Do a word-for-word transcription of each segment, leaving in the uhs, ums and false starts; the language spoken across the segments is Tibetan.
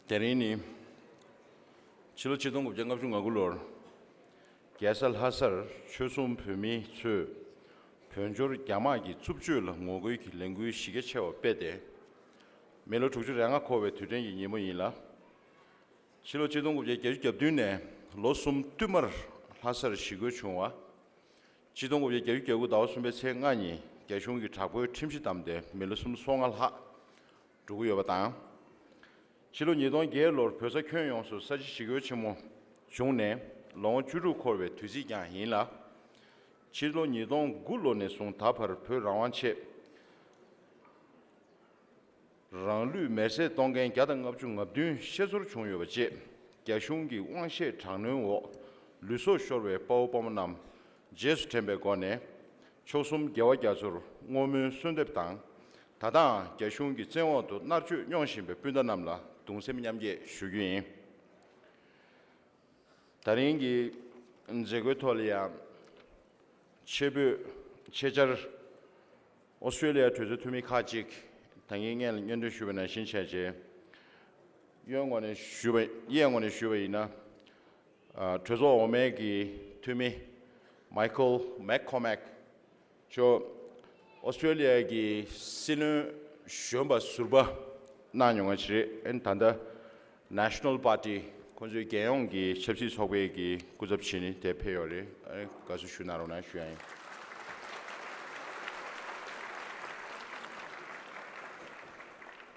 དེ་རིང་ནི། ཕྱི་ལོ་ཆིག་སྟོང་དགུ་བརྒྱ་ལྔ་བཅུ་ང་དགུ་ལོར། རྒྱལ་ས་ལྷ་སར་ཆོལ་གསུམ་བོད་མི་ཚོས་བོད་འབྱོར་རྒྱ་དམག་གི་རྩུབ་སྤྱོད་ལ་ངོ་རྒོལ་གྱི་ལས་འགུལ་གཞི་རྒྱ་ཆེ་བ་སྤེལ་ཏེ། མི་ལོ་དྲུག་ཅུ་རེ་ལྔ་འཁོར་བའི་དུས་དྲན་གྱི་ཉིན་མོ་ཡིན་ལ། ཕྱི་ལོ་ཆིག་སྟོང་དགུ་བརྒྱ་བརྒྱད་ཅུ་གྱ་བདུན་ནས་ལོ་གསུམ་བསྟུད་མར་ལྷ་སར་ཞི་རྒོལ་བྱུང་བ། ཆིག་སྟོང་དགུ་བརྒྱ་བརྒྱད་ཅུ་གྱ་དགུ་ཟླ་བ་གསུམ་པའི་ཚེས་ལྔ་ཉིན་རྒྱ་གཞུང་གིས་དྲག་པོའི་ཁྲིམས་གཞི་བསྡམས་ཏེ་མི་ལོ་སུམ་ཅུ་སོ་ལྔ་ལྷག་འགྲོ་གི་ཡོད་པ་དང་། ཕྱི་ལོ་ཉིས་སྟོང་བརྒྱད་ལོར་བོད་ས་ཁྱོན་ཡོངས་སུ་ས་བྱི་ཞི་རྒོལ་ཆེན་མོ་བྱུང་ནས་ལོ་ངོ་བཅུ་དྲུག་འཁོར་བའི་དུས་ཚིགས་ཀྱང་ཡིན་ལ། ཕྱི་ལོ་ཉིས་སྟོང་དགུ་ལོ་ནས་བཟུང་ད་བར་བོད་རང་དབང་ཆེད། རང་ལུས་མེར་སྲེག་གཏོང་མཁན་བརྒྱ་དང་ལྔ་བཅུ་ང་བདུན་ཤེས་ཚོར་བྱུང་ཡོད་པ་བཅས། རྒྱ་གཞུང་གི་དབང་ཤེད་དྲག་གནོན་འོག་ལུས་སྲོག་ཤོར་བའི་དཔའ་བོ་དཔའ་མོ་རྣམས་རྗེས་སུ་དྲན་པའི་སྒོ་ནས། མཆོག་གསུམ་རྒྱལ་བ་རྒྱ་མཚོར་བསྔོ་སྨོན་གསོལ་འདེབས་དང་། ད་ལྟའང་རྒྱ་གཞུང་གི་བཙན་འོག་ཏུ་མནར་གཅོད་མྱོང་བཞིན་པའི་སྤུན་ཟླ་རྣམས་ལ་གདུང་སེམས་མཉམ་སྐྱེད་ཞུ་རྒྱུ་ཡིན། ད་རིང་གི་མཛད་སྒོའི་ཐོག་ལ་ཡང་། ཆེད་ཕེབས་ཆེད་བཅར་ཨོ་སི་ཀྲེ་ལི་ཡ་གྲོས་ཚོགས་འཐུས་མི་ཁག་ཅིག་ད་གིན་སྔོན་ལ་སྙན་སྒྲོན་ཞུས་པ་ནང་བཞིན་བྱས་རྗེས། གཡོན་ངོས་ནས་ཞུས་པ་གཡས་ངོས་ནས་ཞུས་པ་ཡིན་ན། ཨ། གྲོས་ཚོགས་འོག་མའི་གི་འཐུས་མི་མའི་ཁལ་མེག་ཁོ་མེག་མཆོག་ཨོ་སི་ཀྲེ་ལི་ཡ་གི་སྲིད་བློན་གཞོན་པ་ཟུར་པ་གནང་མྱོང་བ་ཞིག་རེད། ཨན་ད་ལྟ་National Party ཁོང་ཚོའི་རྒྱལ་ཡོངས་ཀྱི་ཆབ་སྲིད་ཚོགས་པའི་གི་སྐུ་ཚབ་བྱས་ནས་དེ་ཕེབས་ཡོད་རེད། ཨ། དགའ་བསུ་ཞུ་གནང་རོགས་གནང་ཞུ་ཡ་ཡིན།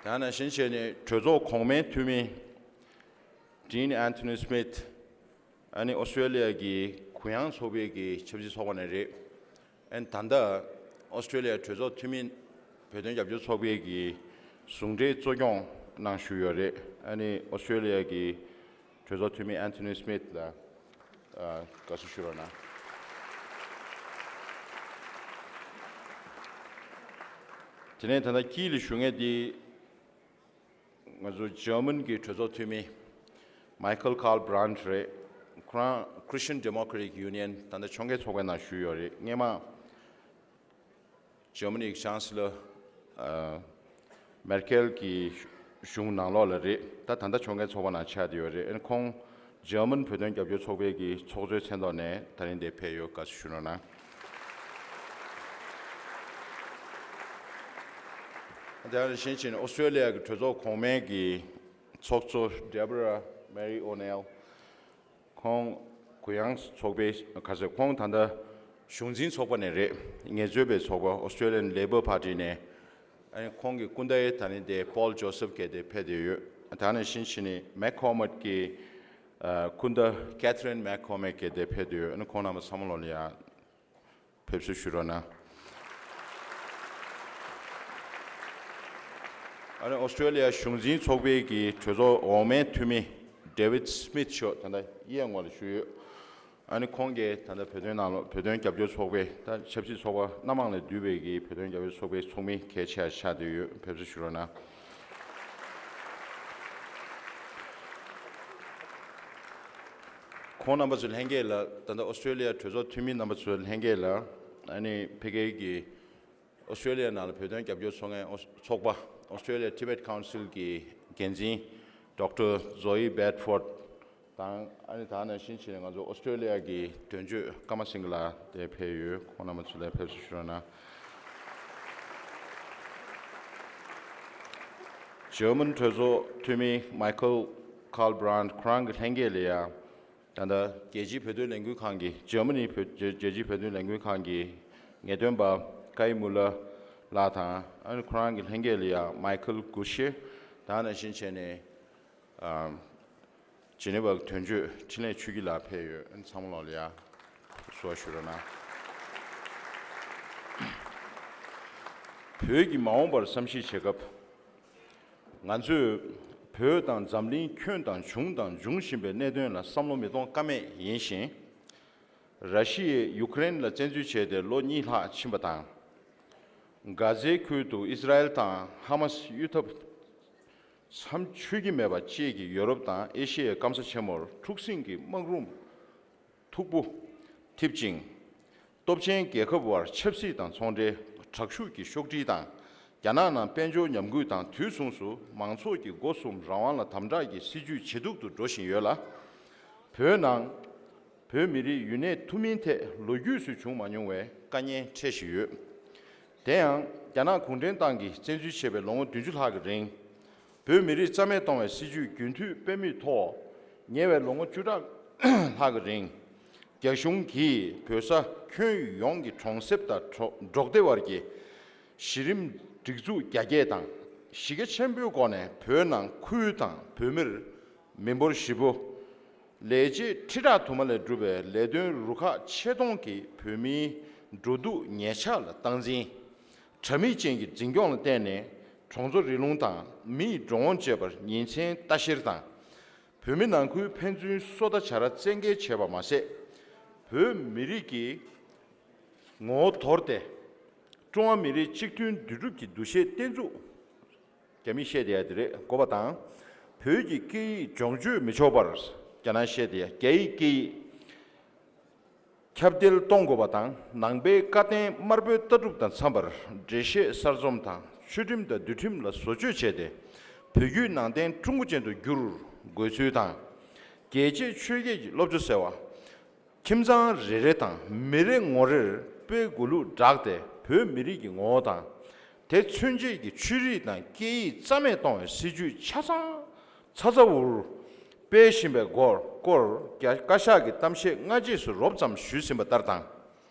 དེ་ནང་བཞིན་བྱས་ནས་གྲོས་ཚོགས་གོང་མའི་འཐུས་མི་Dean Anthony Smith ཨ་ནི་ཨོ་སི་ཀྲེ་ལི་ཡ་གི་གུ་ཡངས་ཚོགས་པའི་གི་ཆབ་སྲིད་ཚོགས་པ་ནས་རེད། ཨ་ནི་ད་ལྟ་ཨོ་སི་ཀྲེ་ལི་ཡ་གྲོས་ཚོགས་འཐུས་མི་བོད་དོན་རྒྱབ་སྐྱོར་ཚོགས་པའི་གི་ཟུང་འབྲེལ་གཙོ་སྐྱོང་གནང་བཞུགས་ཡོད་རེད། ཨ་ནི་ཨོ་སི་ཀྲེ་ལི་ཡ་གི་གྲོས་ཚོགས་འཐུས་མི་Anthony Smith ལ་ཨ། དགའ་བསུ་ཞུ་རོགས་གནང་། དེ་ནས་ད་ལྟ་དཀྱིལ་ལ་བཞུགས་མཁན་འདི། ང་ཚོ་འཇར་མན་གྱི་གྲོས་ཚོགས་འཐུས་མི་Michael Karl Brandt རེད། ཁོ་རང་Christian Democratic Union ད་ལྟ་ཕྱོགས་འགལ་ཚོགས་པའི་ནང་ཞུགས་ཡོད་རེད། སྔོན་མ་འཇར་མ་ནི་གི་ཅང་སི་ལར་ཨ། མེར་ཁེལ་གྱི་གཞུང་ནང་ལོགས་ལ་རེད། ད་ད་ལྟ་ཕྱོགས་འགལ་ཚོགས་པ་ནང་ཆགས་བསྡད་ཡོད་རེད། ཨ་ནི་ཁོང་འཇར་མན་བོད་དོན་རྒྱབ་སྐྱོར་ཚོགས་པའི་གི་ཚོགས་གཙོའི་མཚན་ཐོག་ནས་ད་རིང་འདིར་ཕེབས་ཡོད། དགའ་བསུ་ཞུ་རོགས་གནང་། དེ་ནང་བཞིན་བྱས་ནས་ཨོ་སི་ཀྲེ་ལི་ཡ་གི་གྲོས་ཚོགས་གོང་མའི་གི་ཚོགས་གཙོ་Deborah Mary O'Neill ཁོང་གུ་ཡངས་ཚོགས་པའི་ག་ཟེར། ཁོང་ད་ལྟ་གཞུང་འཛིན་ཚོགས་པ་ནས་རེད། ངལ་རྩོལ་པའི་ཚོགས་པ་Australian Labor Party ནས། ཨ་ནི་ཁོང་གི་སྐུ་ཟླ་ཡི་ད་ནི་དེ་Paul Joseph གལ་ཏེ་ཕེབས་བསྡད་ཡོད། ད་ནི་ཕྱིན་ཕྱིན་ནི་McCormack གི་ཨ། སྐུ་ཟླ་Catherine McCormack གལ་ཏེ་ཕེབས་བསྡད་ཡོད། ཨ་ནི་ཁོང་རྣམ་པ་ཚང་མ་ལོ་ལ་ཡ། ཕེབས་བསུ་ཞུ་རོགས་གནང་། ཨ་ནི་ཨོ་སི་ཀྲེ་ལི་ཡ་གཞུང་འཛིན་ཚོགས་པའི་གི་གྲོས་ཚོགས་འོག་མའི་འཐུས་མི་David Smith མཆོག་ད་ལྟ་གཡས་ངོས་ལ་བཞུགས་ཡོད། ཨ་ནི་ཁོང་གིས་ད་ལྟ་བོད་དོན་ནང་ལོགས་བོད་དོན་རྒྱབ་སྐྱོར་ཚོགས་པའི་ད་ཆབ་སྲིད་ཚོགས་པ་སྣ་མང་ལས་འདུས་པའི་གི་བོད་དོན་རྒྱབ་སྐྱོར་ཚོགས་པའི་ཚོགས་མི་གལ་ཆེ་བ་ཆགས་བསྡད་ཡོད། ཕེབས་བསུ་ཞུ་རོགས་གནང་། ཁོང་རྣམ་པ་ཚོའི་ལྷན་རྒྱས་ལ། ད་ལྟ་ཨོ་སི་ཀྲེ་ལི་ཡ་གྲོས་ཚོགས་འཐུས་མི་རྣམ་པ་ཚོའི་ལྷན་རྒྱས་ལ། ཨ་ནི་ཕ་གིའི་གི་ཨོ་སི་ཀྲེ་ལི་ཡ་ནང་ལ་བོད་དོན་རྒྱབ་སྐྱོར་ཚོགས་མཁན་ཨོ། ཚོགས་པ་Australia Tibet Council གི་འགན་འཛིན་Doctor Zoe Bedford དང་། ཨ་ནི་ད་ནང་བཞིན་བྱས་ནས་ང་ཚོ་ཨོ་སི་ཀྲེ་ལི་ཡ་གི་དོན་གཅོད་ཀརྨ་སིང་གེ་ལགས་དེ་ཕེབས་ཡོད། ཁོང་རྣམ་པ་ཚོ་ལ་ཕེབས་བསུ་ཞུ་རོགས་གནང་། འཇར་མན་གྲོས་ཚོགས་འཐུས་མི་Michael Karl Brandt ཁོ་རང་གི་ལྷན་རྒྱས་ལ་ཡང་། ད་ལྟ་རྒྱལ་སྤྱིའི་བོད་དོན་ལས་འགུལ་ཁང་གི། འཇར་མ་ནི་བོད། རྒྱལ་སྤྱིའི་བོད་དོན་ལས་འགུལ་ཁང་གི་ངེས་སྟོན་པ་ཀའི་མུ་ལར་ལགས་དང་། ཨ་ནི་ཁོ་རང་གི་ལྷན་རྒྱས་ལ་ཡང་མའི་ཁལ་གུ་ཤེ། ད་ནང་བཞིན་བྱས་ནས། ཨ། ཇི་ནི་ཝ་གི་དོན་གཅོད་འཕྲིན་ལས་ཆོས་སྐྱིད་ལགས་ཕེབས་ཡོད། ཨ་ནི་ཚང་མ་ལོ་ལ་ཡང་བསུ་བ་ཞུ་རོགས་གནང་། བོད་ཀྱི་མ་འོངས་པར་བསམ་གཞིག་བྱེད་སྐབས། ང་ཚོས་བོད་དང་འཛམ་གླིང་ཁྱོན་དང་བྱུང་དང་འབྱུང་བཞིན་པའི་གནད་དོན་ལ་བསམ་བློ་མི་གཏོང་ཀ་མེད་ཡིན་ཞིང་། ར་ཤི་ཡས་ཡུ་ཀེ་རེན་ལ་བཙན་འཛུལ་བྱས་ཏེ་ལོ་གཉིས་ལྷག་ཕྱིན་པ་དང་། གྷ་ཛའི་ཁུལ་དུ་ཨིས་ར་ཨེལ་དང་ཧ་མ་སི་གཡུལ་འཐབ་མཚམས་ཆོད་ཀྱི་མེད་པ་བཅས་ཀྱིས་ཡོ་རོབ་དང་ཨེ་ཤི་ཡའི་སྐམ་ས་ཆེན་མོར་འཁྲུག་ཟིང་གི་སྨག་རུམ་མཐུག་པོ་འཐིབས་ཅིང་། སྟོབས་ཆེན་རྒྱལ་ཁབ་དབར་ཆབ་སྲིད་དང་ཚོང་འབྲེལ་དྲག་ཤུགས་ཀྱིས་གཤོག་སྒྲིལ་དང་ རྒྱ་ནག་ནང་དཔལ་འབྱོར་ཉམས་རྒུད་དང་དུས་མཚུངས་སུ་མང་ཚོགས་ཀྱི་སྒོ་གསུམ་རང་དབང་ལ་དམ་དྲག་གི་སྲིད་ཇུས་ཇེ་སྡུག་ཏུ་འགྲོ་བཞིན་ཡོད་ལ། བོད་ནང་བོད་མི་རིགས་ཡུན་གནས་ཐུབ་མིན་ཐད་ལོ་རྒྱུས་སུ་བྱུང་མ་མྱོང་བའི་དཀའ་ངལ་འཕྲད་བཞིན་ཡོད། དེ་ཡང་རྒྱ་ནག་གུང་ཁྲན་ཏང་གིས་བཙན་འཛུལ་བྱས་པའི་ལོ་ངོ་བདུན་ཅུ་ལྷག་གི་རིང་། བོད་མི་རིགས་རྩ་མེད་གཏོང་བའི་སྲིད་ཇུས་རྒྱུན་མཐུད་སྤེལ་མུས་ཐོག་ཉེ་བའི་ལོ་ངོ་བཅུ་ཕྲག་ལྷག་གི་རིང་། རྒྱ་གཞུང་གིས་བོད་ས་ཁྱོན་ཡོངས་ཀྱི་གྲོང་གསེབ་དང་གྲོ་འབྲོག་སྡེ་བར་གྱི་གཞི་རིམ་སྒྲིག་འཛུགས་རྒྱ་སྐྱེད་དང་། གཞི་རྒྱ་ཆེན་པོའི་སྒོ་ནས་བོད་ནང་ཁུལ་དང་བོད་མིར་མི་འབོར་བཞི་པོ། ལས་བྱེད་ཁྲི་ཕྲག་དུ་མ་ལས་གྲུབ་པའི་ལས་དོན་རུ་ཁག་ཆེ་མཐོང་གིས་བོད་མིའི་འགྲོ་འདུག་ཉལ་འཆག་ལ་སྟངས་འཛིན། དྲ་མིག་ཅན་གྱི་འཛིན་སྐྱོང་ལ་བརྟེན་ནས་གྲོང་ཚོ་རི་ལུང་དང་མིའི་འགྲོ་འོང་བཅས་པར་ཉིན་མཚན་ལྟ་བཤེར་དང་། བོད་མི་ནང་ཁུལ་ཕན་ཚུན་སོ་ལྟ་བྱ་ར་བཙན་འགེལ་བྱས་པ་མ་ཟད། བོད་མི་རིགས་ཀྱི་ངོ་བོ་དོར་ཏེ། ཀྲུང་ཧྭ་མི་རིགས་གཅིག་མཐུན་འདུས་གྲུབ་ཀྱི་འདུ་ཤེས་བརྟན་འཛུགས། རྒྱ་མིས་བཤད་བསྡད་ཡ་དེ་རེད། དགོས་པ་དང་། བོད་ཀྱི་སྐད་ཡིག་སྦྱོང་སྤྱོད་མི་ཆོག་པར། རྒྱ་ནག་བཤད་བསྡད་ཡ་རྒྱ་ཡིག་སྐད་ཡིག་ཁྱབ་གདལ་གཏོང་དགོས་པ་དང་། ནང་པའི་བཀའ་བསྟན་དམར་པོའི་ལྟ་གྲུབ་དང་འཚམ་པར་འགྲེལ་བཤད་གསར་རྩོམ་དང་ཆོས་ཁྲིམས་དང་འདུལ་ཁྲིམས་ལ་བཟོ་བཅོས་བྱས་ཏེ། བོད་བརྒྱུད་ནང་བསྟན་ཀྲུང་གོ་ཅན་དུ་བསྒྱུར་དགོས་ཚུལ་དང་། རྒྱལ་གཅེས་ཆོས་གཅེས་ཀྱི་སློབ་བྱ་ཟེར་བ། ཁྱིམ་ཚང་རེ་རེ་དང་མི་རེ་ངོ་རེར་སྤེལ་དགོས་ལུགས་བསྒྲགས་ཏེ། བོད་མི་རིགས་ཀྱི་ངོ་བོ་དང་། དེ་མཚོན་བྱེད་ཀྱི་ཆོས་རིག་དང་སྐད་ཡིག་རྩ་མེད་གཏོང་བའི་སྲིད་ཇུས་ཆ་ཚང་ཚ་ཚ་འུར་འུར་སྤེལ་བཞིན་པའི་སྐོར་སྐོར་རྒྱ་བཀའ་ཤག་གི་གཏམ་བཤད་སྔ་རྗེས་སུ་རོབ་ཙམ་ཞུས་ཟིན་པ་ལྟར་དང་།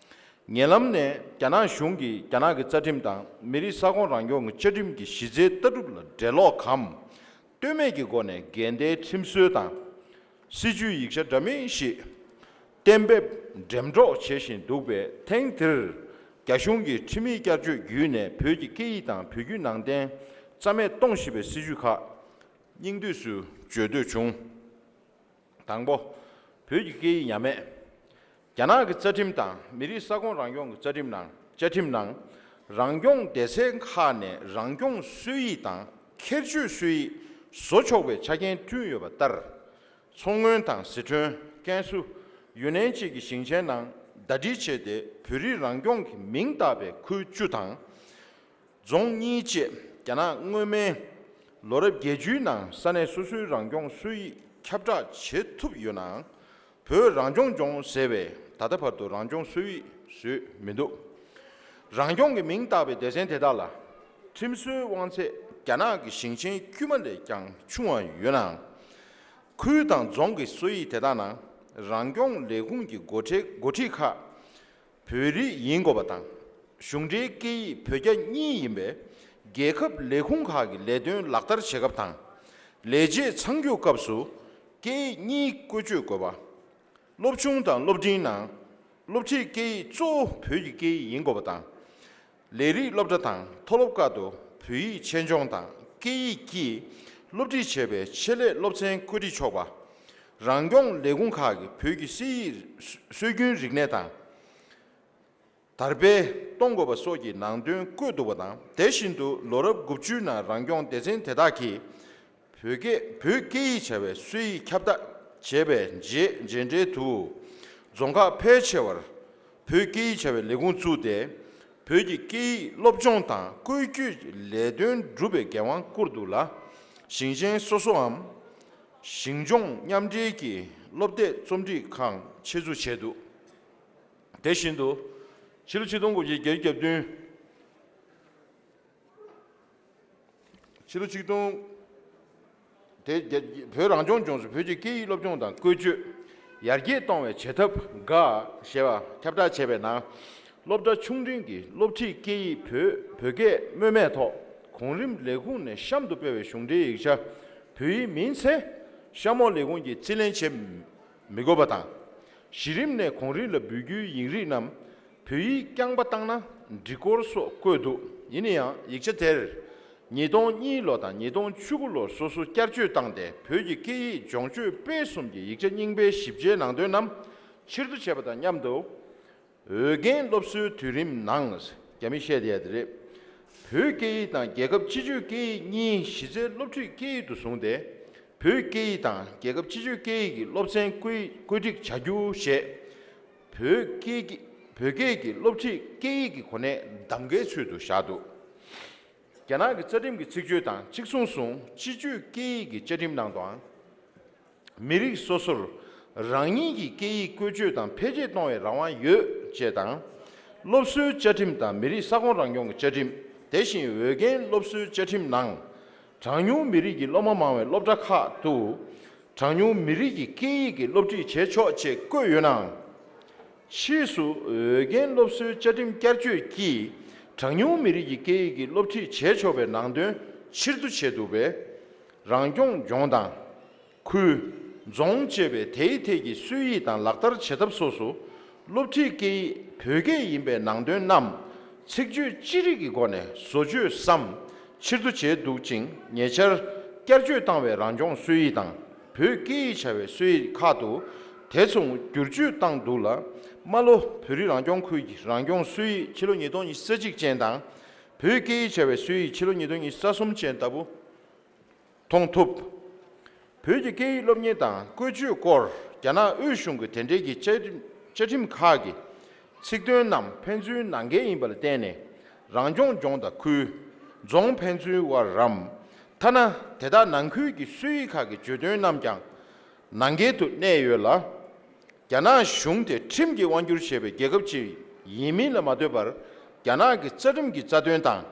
ཉེ་ལམ་ནས་རྒྱ་ནག་གཞུང་གིས་རྒྱ་ནག་གི་རྩ་ཁྲིམས་དང་མི་རིགས་ས་ཁོངས་རང་སྐྱོང་གི་བཅའ་ཁྲིམས་ཀྱི་གཞི་རྩའི་ལྟ་གྲུབ་ལ་འགྲེལ་ལོག་གམ། ལྟོས་མེད་ཀྱི་སྒོ་ནས་འགལ་ཟླའི་ཁྲིམས་སྲོལ་དང་། སྲིད་ཇུས་ཡིག་ཆ་འདྲ་མིན་ཞིག་གཏན་འབེབས་འགྲེམས་སྒྲོག་བྱེད་བཞིན་འདུག་པས། ཐེངས་འདིར་རྒྱ་གཞུང་གིས་ཁྲིམས་ཡིག་བསྐྱར་བཅོས་བརྒྱུད་ནས་བོད་ཀྱི་སྐད་ཡིག་དང་བོད་བརྒྱུད་ནང་བསྟན་རྩ་མེད་གཏོང་བཞིན་པའི་སྲིད་ཇུས་ཁག་སྙིང་བསྡུས་སུ་བརྗོད་འདོད་བྱུང་། དང་པོ། བོད་ཀྱི་སྐད་ཡིག་ཉམས་དམས། རྒྱ་ནག་གི་རྩ་ཁྲིམས་དང་མི་རིགས་ས་ཁོངས་རང་སྐྱོང་གི་རྩ་ཁྲིམས་ནང་། བཅའ་ཁྲིམས་ནང་། རང་སྐྱོང་སྡེ་ཚན་ཁག་ནས་རང་སྐྱོང་སྲོལ་ཡིག་དང་ཁྱད་ཆོས་སྲོལ་ཡིག་བཟོ་ཆོག་པའི་ཆ་རྐྱེན་བསྐྲུན་ཡོད་པ་ལྟར། མཚོ་སྔོན་དང་ཟི་ཁྲོན། ཀན་སུའུ། ཡུན་ནན་བཅས་ཀྱི་ཞིང་ཆེན་ནང་ཟླ་སྒྲིལ་བྱས་ཏེ། བོད་རིགས་རང་སྐྱོང་གི་མིང་བཏགས་པའི་ཁུལ་བཅུ་དང་། རྫོང་གཉིས་བཅས་རྒྱ་ནག་སྔོན་མའི་ལོ་རབས་བརྒྱད་ཅུའི་ནང་ས་གནས་སོ་སོའི་རང་སྐྱོང་སྲོལ་ཡིག་ཁྱབ་བསྒྲགས་བྱེད་ཐུབ་ཡོད་ནའང་། བོད་རང་སྐྱོང་ལྗོངས་ཟེར་བའི་ད་ལྟ་བར་དུ་རང་སྐྱོང་སྲོལ་ཡིག་བཟོས་མི་འདུག་རང་སྐྱོང་གི་མིང་བཏགས་པའི་སྡེ་ཚན་དེ་དག་ལ། ཁྲིམས་སྲོལ་དབང་ཚད་རྒྱ་ནག་གི་ཞིང་ཆེན་དཀྱུས་མ་ལས་ཀྱང་ཆུང་བ་ཡོད་ནའང་། ཁུལ་དང་རྫོང་གི་སྲོལ་ཡིག་དེ་དག་ནང་རང་སྐྱོང་ལས་ཁུངས་ཀྱི་འགོ་ཁྲིད་འགོ་ཁྲིད་ཁག་བོད་རིགས་ཡིན་དགོས་པ་དང་། གཞུང་འབྲེལ་སྐད་ཡིག་བོད་རྒྱ་གཉིས་ཡིན་པས། རྒྱལ་ཁབ་ལས་ཁུངས་ཁག་གི་ལས་དོན་ལག་བསྟར་བྱེད་སྐབས་དང་། ལས་བྱེད་ཚང་རྒྱུགས་སྐབས་སུ་སྐད་ཡིག་གཉིས་བཀོལ་སྤྱོད་དགོས་པ། སློབ་ཆུང་དང་སློབ་འབྲིང་ནང་སློབ་ཁྲིད་སྐད་ཡིག་གཙོ་བོ་བོད་ཀྱི་སྐད་ཡིག་ཡིན་དགོས་པ་དང་། ལས་རིགས་སློབ་གྲྭ་དང་མཐོ་སློབ་ཁག་ཏུ་བོད་ཡིག་ཆེད་སྦྱོང་དང་སྐད་ཡིག་གིས་སློབ་ཁྲིད་བྱེད་པའི་ཆེད་ལས་སློབ་ཚན་བཀོད་སྒྲིག་ཆོག་པ། རང་སྐྱོང་ལས་ཁུངས་ཁག་གིས་བོད་ཀྱི་སྲིད་ཡིག་སྲོལ་རྒྱུན་རིག་གནས་དང་། དར་སྤེལ་གཏོང་དགོས་པ་སོགས་ཀྱི་ནང་དོན་བཀོད་འདུག་པ་དང་། དེ་བཞིན་དུ་ལོ་རབས་དགུ་བཅུའི་ནང་རང་སྐྱོང་སྡེ་ཚན་དེ་དག་གིས་བོད་སྐད་བོད་སྐད་ཡིག་བྱ་བའི་སྲོལ་ཡིག་ཁྱབ་བསྒྲགས་བྱས་པའི་རྗེས་རྗེས་འབྲེལ་དུ། རྫོང་ཁག་ཕལ་ཆེ་བར་བོད་སྐད་ཡིག་བྱ་བའི་ལས་ཁུངས་བཙུགས་ཏེ། བོད་ཀྱི་སྐད་ཡིག་སློབ་སྦྱོང་དང་བཀོལ་སྤྱོད་ཀྱི་ལས་དོན་སྒྲུབ་པའི་འགན་དབང་བསྐུར་འདུག་ལ། ཞིང་ཆེན་སོ་སོའམ་ཞིང་ལྗོངས་མཉམ་འབྲེལ་གྱི་སློབ་དེབ་རྩོམ་སྒྲིག་ཁང་ཆེད་འཛུགས་བྱས་འདུག་དེ་བཞིན་དུ། ཕྱི་ལོ་ཆིག་སྟོང་དགུ་བརྒྱ་བརྒྱད་ཅུ་གྱ་བདུན། ཕྱི་ལོ་ཆིག་སྟོང་། དེ་རྒྱ་བོད་རང་སྐྱོང་ལྗོངས་སུ་བོད་ཀྱི་སྐད་ཡིག་སློབ་སྦྱོང་དང་བཀོལ་སྤྱོད་ཡར་རྒྱས་གཏོང་བའི་བྱེད་ཐབས་འགའ་ཞེས་པ་ཁྱབ་བསྒྲགས་བྱས་པའི་ནང་། སློབ་གྲྭ་ཆུང་འབྲིང་གི་སློབ་ཁྲིད་སྐད་ཡིག་བོད་བོད་སྐད་སྨོས་མེད་ཐོག་གོང་རིམ་ལས་ཁུངས་ནས་གཤམ་དུ་སྤེལ་བའི་གཞུང་འབྲེལ་ཡིག་ཆ་བོད་ཡིག་མིན་ཚེ། གཤམ་འོག་ལས་ཁུངས་ཀྱིས་རྩིས་ལེན་བྱེད་མི་དགོས་པ་དང་། གཞི་རིམ་ནས་གོང་རིམ་ལ་འབུལ་རྒྱུའི་ཡིག་རིགས་རྣམས་བོད་ཡིག་རྐྱང་པ་བཏང་ན་འགྲིག་སྐོར་སོགས་བཀོད་འདུག་ཡིན་ན་ཡང་ཡིག་ཆ་དེར་ཉིས་སྟོང་གཉིས་ལོ་དང་ཉིས་སྟོང་བཅུ་དགུ་ལོར་སོ་སོ་བསྐྱར་བཅོས་བཏང་སྟེ། བོད་ཀྱི་སྐད་ཡིག་སྦྱོང་སྤྱོད་སྤེལ་གསུམ་གྱི་ཡིག་ཆ་རྙིང་པའི་ཞིབ་ཆའི་ནང་དོན་རྣམས་ཕྱིར་བསྡུ་བྱས་པ་དང་མཉམ་དུ། འོས་འགན་སློབ་གསོའི་དུས་རིམ་ནང་། རྒྱ་མིས་བཤད་བསྡད་ཡ་དེ་རེད། བོད་སྐད་ཡིག་དང་རྒྱལ་ཁབ་སྤྱི་སྤྱོད་སྐད་ཡིག་གཉིས་གཞི་རྩའི་སློབ་ཁྲིད་སྐད་ཡིག་ཏུ་བཟུང་སྟེ། བོད་སྐད་ཡིག་དང་རྒྱལ་ཁབ་སྤྱི་སྤྱོད་སྐད་ཡིག་གི་སློབ་ཚན་བཀོད་བཀོད་སྒྲིག་བྱ་རྒྱུ་ཞེས། བོད་སྐད་ཀྱི་བོད་སྐད་ཀྱི་སློབ་ཁྲིད་སྐད་ཡིག་གི་གོ་གནས་གདམ་གའི་ཚུལ་དུ་བཞག་འདུག་རྒྱ་ནག་གི་རྩ་ཁྲིམས་ཀྱི་ཚིག་བརྗོད་དང་གཅིག་མཚུངས་སུ་སྤྱི་སྤྱོད་སྐད་ཡིག་གི་བཅའ་ཁྲིམས་ནང་དུའང་། མི་རིགས་སོ་སོར་རང་ཉིད་ཀྱི་སྐད་ཡིག་བཀོལ་སྤྱོད་དང་འཕེལ་རྒྱས་གཏོང་བའི་རང་དབང་ཡོད་ཅེས་དང་། སློབ་གསོའི་བཅའ་ཁྲིམས་དང་མི་རིགས་ས་ཁོངས་རང་སྐྱོང་གི་བཅའ་ཁྲིམས། དེ་བཞིན་འོས་འགན་སློབ་གསོའི་བཅའ་ཁྲིམས་ནང་། གྲངས་ཉུང་མི་རིགས་ཀྱི་སློབ་མ་མང་བའི་སློབ་གྲྭ་ཁག་ཏུ། གྲངས་ཉུང་མི་རིགས་ཀྱི་སྐད་ཡིག་གི་སློབ་ཁྲིད་བྱེད་ཆོག་ཅེས་བཀོད་ཡོད་ནའང་། ཕྱིས་སུ་འོས་འགན་སློབ་གསོའི་བཅའ་ཁྲིམས་བསྐྱར་བཅོས་ཀྱིས་གྲངས་ཉུང་མི་རིགས་ཀྱི་སྐད་ཡིག་གི་སློབ་ཁྲིད་བྱེད་ཆོག་པའི་ནང་དོན་ཕྱིར་བསྡུ་བྱས་འདུག་པས། རང་སྐྱོང་ལྗོངས་དང་། ཁུལ། རྫོང་བཅས་པའི་དེའི་ཐད་ཀྱི་སྲོལ་ཡིག་དང་ལག་བསྟར་བྱེད་ཐབས་སོགས་སུ། སློབ་ཁྲིད་སྐད་ཡིག་བོད་སྐད་ཡིན་པའི་ནང་དོན་རྣམས། ཚིག་བརྗོད་ཅི་རིགས་ཀྱི་སྒོ་ནས་བཟོ་བཅོས་སམ། ཕྱིར་བསྡུ་བྱས་འདུག་ཅིང་། ཉེ་ཆར་བསྐྱར་བཅོས་བཏང་བའི་རང་སྐྱོང་སྲོལ་ཡིག་དང་། བོད་སྐད་ཡིག་བྱ་བའི་སྲོལ་ཡིག་ཁག་ཏུ། དེ་མཚུངས་བསྒྱུར་བཅོས་བཏང་འདུག་ལ། རྨ་ལྷོ་བོད་རིགས་རང་སྐྱོང་ཁུལ་གྱི་རང་སྐྱོང་སྲོལ་ཡིག་ཕྱི་ལོ་ཉིས་སྟོང་ཉི་ཤུ་རྩ་གཅིག་ཅན་དང་། བོད་སྐད་ཡིག་བྱ་བའི་སྲོལ་ཡིག་ཕྱི་ལོ་ཉིས་སྟོང་ཉི་ཤུ་རྩ་གསུམ་ཅན་ལྟ་བུ། མཐོང་ཐུབ། བོད་ཀྱི་སྐད་ཡིག་སློབ་གཉེར་དང་བཀོལ་སྤྱོད་སྐོར་རྒྱ་ནག་དབུས་གཞུང་གི་དེ་འབྲེལ་གྱི་བཅའ་ཁྲིམས་བཅའ་ཁྲིམས་ཁག་གི་ཚིག་དོན་རྣམས་ཕན་ཚུན་ནང་འགལ་ཡིན་པ་ལ་བརྟེན་ནས། རང་སྐྱོང་ལྗོངས་དང་ཁུལ། རྫོང་ཕན་ཚུན་དབར་རམ། ཐ་ན་དེ་དག་ནང་ཁུལ་གྱི་སྲོལ་ཡིག་ཁག་གི་བརྗོད་དོན་རྣམས་ཀྱང་ནང་འགལ་དུ་གནས་ཡོད་ལ། རྒྱ་ནག་གཞུང་དེ་ཁྲིམས་ཀྱིས་དབང་བསྒྱུར་བྱས་པའི་རྒྱལ་ཁབ་ཅིག་ཡིན་མིན་ལ་མ་ལྟོས་པར། རྒྱ་ནག་གི་རྩ་ཁྲིམས་ཀྱི་རྩ་དོན་དང་།